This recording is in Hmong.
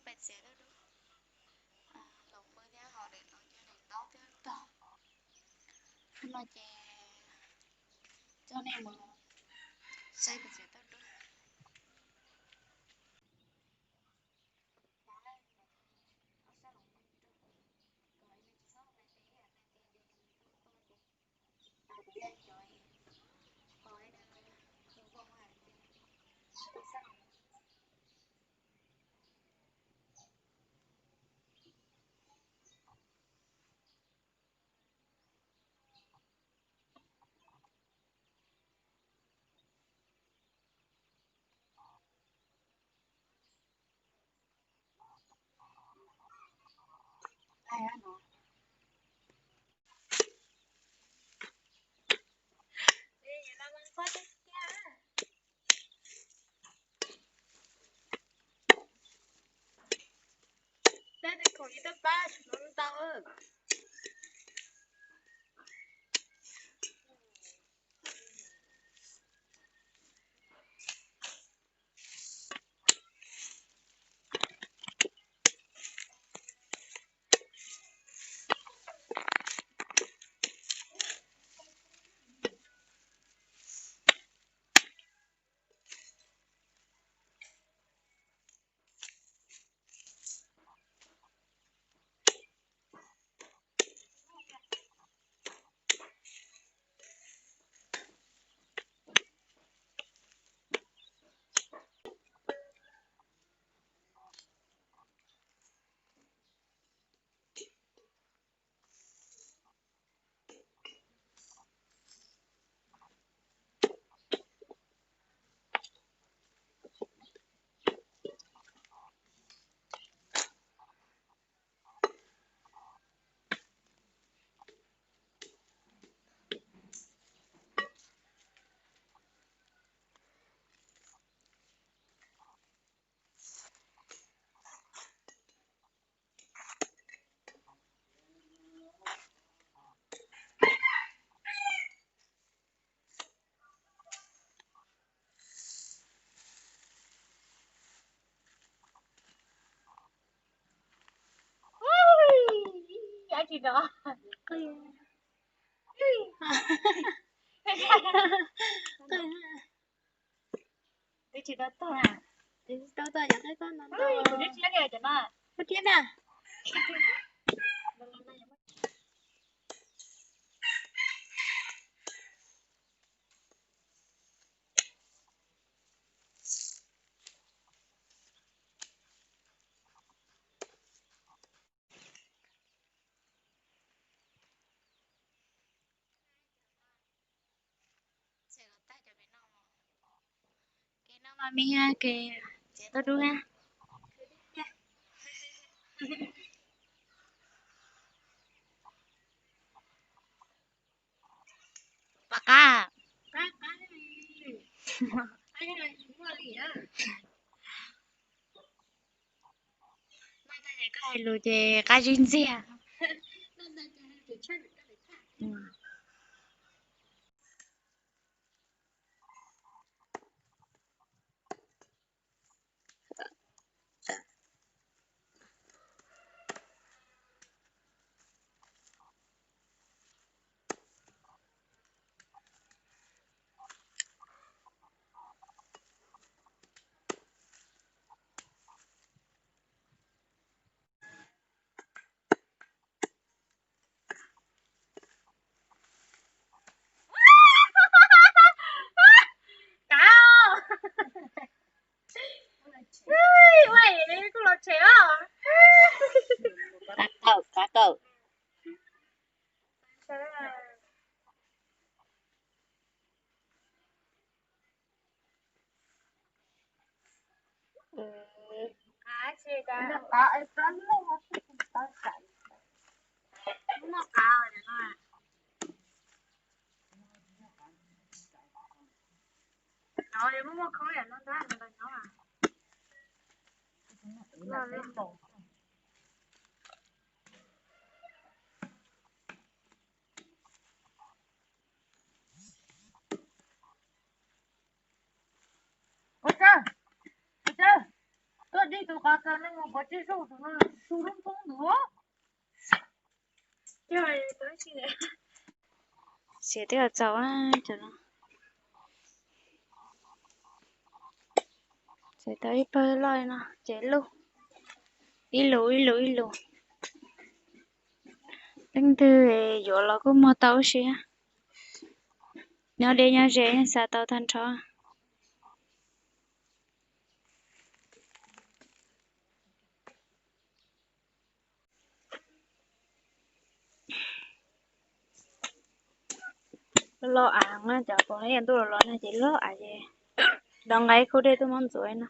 Pais txiav dub dub, los pw thiab ho daim no coj daim taub thiab tog. Hnub no ces coj nej mus saib pais txiav dub dub. Dab tsi rau? Twb tsis tau tag. Twb tsis tau tag, cov qaib tag no ntau. Kuv twb tsis tau cov no. Kuv thiab na. Kev no mas me, kev txiav tau dub na. Pom qab. Koj hais lus ces qab zib ntxiag. Kav, ua kuj los tsev os. Kav kawm, kav kawm. Ua tsaug, ua tsaug, tuaj dib Tus qhov kawg nej mus pov tseg saum tus no, tus lub poob tus. Siav twb txaus cov no. Ces tau ib pawg loj no ces luj ib lus ib lus ib lus. Leej twg yuav los kuj muag tau ib si. Nyob deb nyob ze yeej xa tau tag nrho. Loj av, cov poob ib yam ntuj los los no ces loj av ces. Rov nqa ib khub dej tuaj muab ntxuav no.